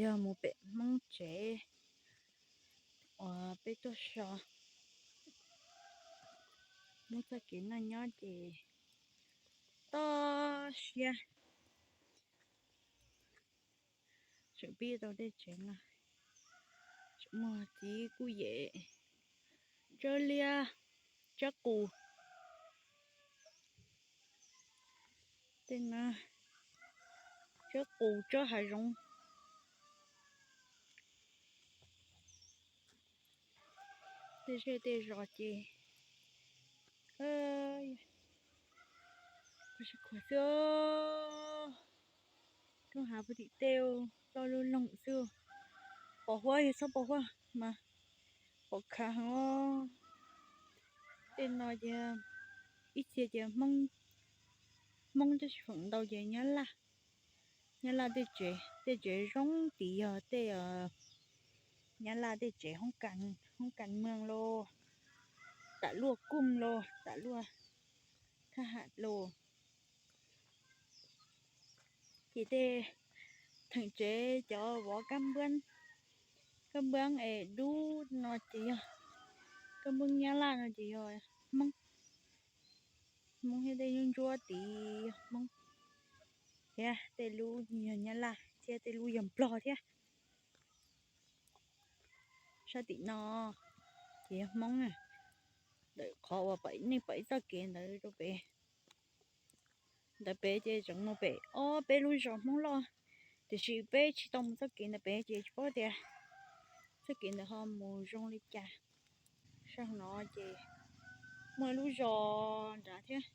Yog mus pem Hmoob tsev uas peb tuaj so Hmoob txoj kev noj nyob ces toj siab. Tseem pib tau tej tsev no, tseem muaj txiv kuj yem, tsawb liab, tsawb qus, tej no, tsawb qus tsawb hav zoov, tej zej tej zos ces khuv xwb. Roob hav puag tim tej loj lub loog xwb. Pos huab yog txhob pos huab mas pom khav heev. Tej no ces ib txhia ces Hmoob, tab sis feem ntau ces Nyab Laj, Nyab Laj tej tsev, tej tsev zoo tid yog tej Nyab Laj tej tsev hoob kas meej los, tam luaj kuj los, tam luaj thab ham los. Ces tej theem tsev cov vov kab npab es dub no ces yog kab npab Nyab Laj no ces yog Hmoob, Hmoob thiab tej lub ntsuab tid yog Hmoob thiab tej lub yog Nyab Laj thiab tej lub yog Nplog thiab. Sab tim no ces yog Hmoob na, ntawm qhov uas nej pom ib txoj kev ntawd rau pem, ntawd pem ces tseem mus pem ob peb lub zos Hmoob loj, tiam sis peb tsis tau mus txoj kev ntawd pem ces tsis paub tias txoj kev ntawd ho mus zoo li cas. Sab hauv no ces muaj ib lub zos nrad thiab,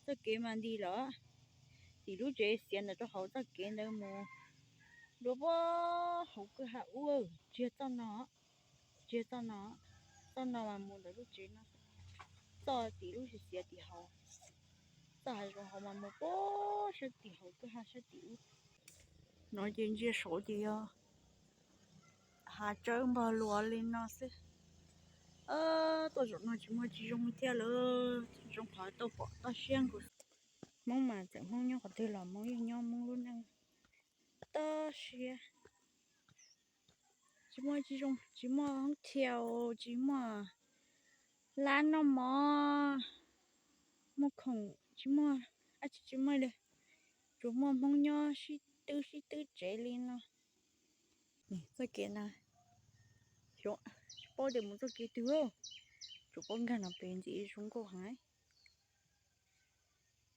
txoj kev mas nti lawm, tim lub tsev xiav ntawd rau hauv txoj kev ntawd mus dua puag hauv kwj ha ub, tsis yog txoj no, tsis yog txoj no, txoj no mas mus ntawm lub tsev no, txoj tim lub xiav tim hauv, txoj hav zoov hauv mas mus puag sab tim hauv kwj ha sab tim ub. No ces ntsia saud ces yog hav tsawb npog luas li no xwb. Tuaj zaum no tsis muaj tsis zoo thiab lawm, zoo qhov tau pom toj siab nkaus. Hmoob mas txawm Hmoob nyob qhov twg los Hmoob yeej nyob Hmoob lub neej toj siab. Tsis muaj tsis zoo, tsis muaj hoob thiaus, tsis muaj lab noj mov, muaj khoom tsis muaj, dab tsi tsis muaj li, tsuas muaj Hmoob nyob sib twb sib twb tsev li no. Txoj kev na, tsis paub tias mus txoj kev twg, tsuas paub nkag no pem ntxiv zoo nkauj heev,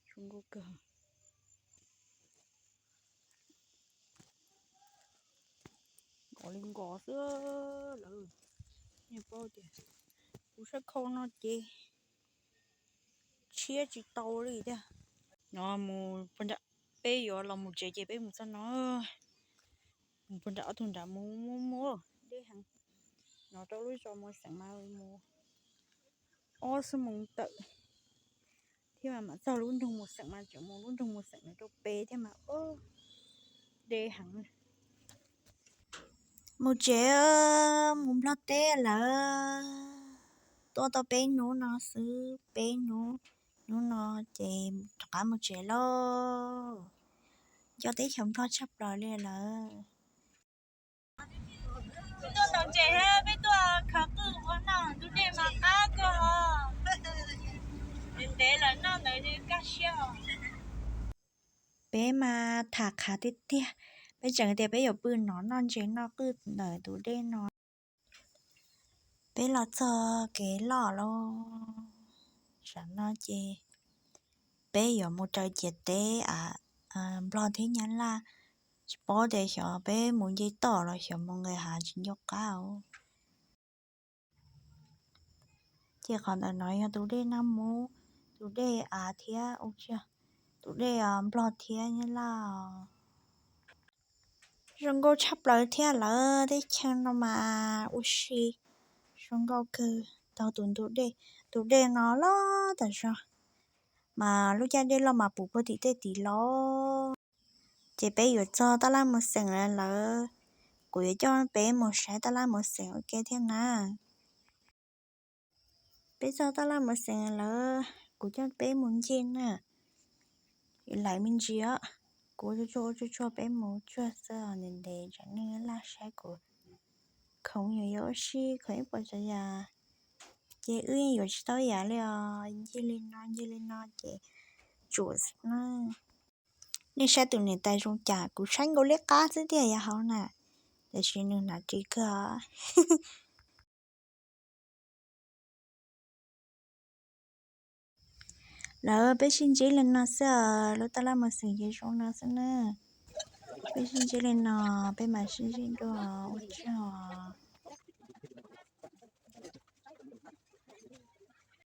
zoo nkauj kawg. Nkos li nkos xwb lawm, nej paub tias kuv sab khau no ces tshiab tsis tau li thiab. No mus, peb yuav los mus tsev ces peb mus txoj no, mus puag nram ob tug nrad mus mus mus deb heev. No rau lub zos mus xeem mas mus ob xuab moos tawm thiab mas mam txog lub nroog mus xeem mas tseem mus lub nroog mus xeem no rau pem thiab mas deb heev. Mus tsev, mus Nplog teb lawm. Tuaj tau peb hnub no xwb, peb hnub, hnub no ces rov qab mus tsev lauj. Nco teb chaws Nplog tshaj plaws li lawm. Tuaj ntaus ntses thiab peb tuaj khaws qwj ua noj, ntug dej mas qab kawg os. Ntev ntev lawm noj ntawd kaj siab os. Peb mas tham qhav tiag tiag, peb tseem tias peb yuav pw no noj ntses noj qwj ntawm tus dej no. Peb los txog kev loj lawm, tsam no ces peb yuav mus raws ciam teb Nplog thiab Nyab Laj, tsis paub tias xyov peb mus nce toj los xyov mus nqes hav tsis nco qab os. Ces qhov ntawm no yog tus dej Naj Mub, tus dej av thiab, ua tsis yog, tus dej Nplog thiab Nyab Laj. Zoo nkauj tshaj plaws thiab lawm, teb chaws no mas ua si zoo nkauj kawg. Tau tus ntug dej, tus dej no loj tas zog, mas lub caj dej loj mas puv puag tim tej tid los. Ces peb yuav txog tab laj mus xeem lawm, kuv yuav coj peb mus saib tab laj mus xeem ua ke thiab na. Peb txog tab laj mus xeem lawm, kuv coj peb mus nce na. Lawv me ntsis os, kuv tsuag tsuag peb mus tsuag xwb ntev ntev tsam neeg. saib kuv, khoom yuav yuav ua si khoom ib puas tsav yam, ces wb yeej yuav tsis tau yam li os. Ncig li no ncig li no ces tsum xwb na. Nej saib tus niam tais zoo cas, kuv saib nkaus liab qab xwb tiag yog hauv na, tiam sis nws hnav ris kawg. Lawv peb sib ntsib li no xwb os, lub tab laj mus xwm ces zoo no xwb na. Peb sib ntsib li no, peb mam sib ntsib dua, ua tsaug os.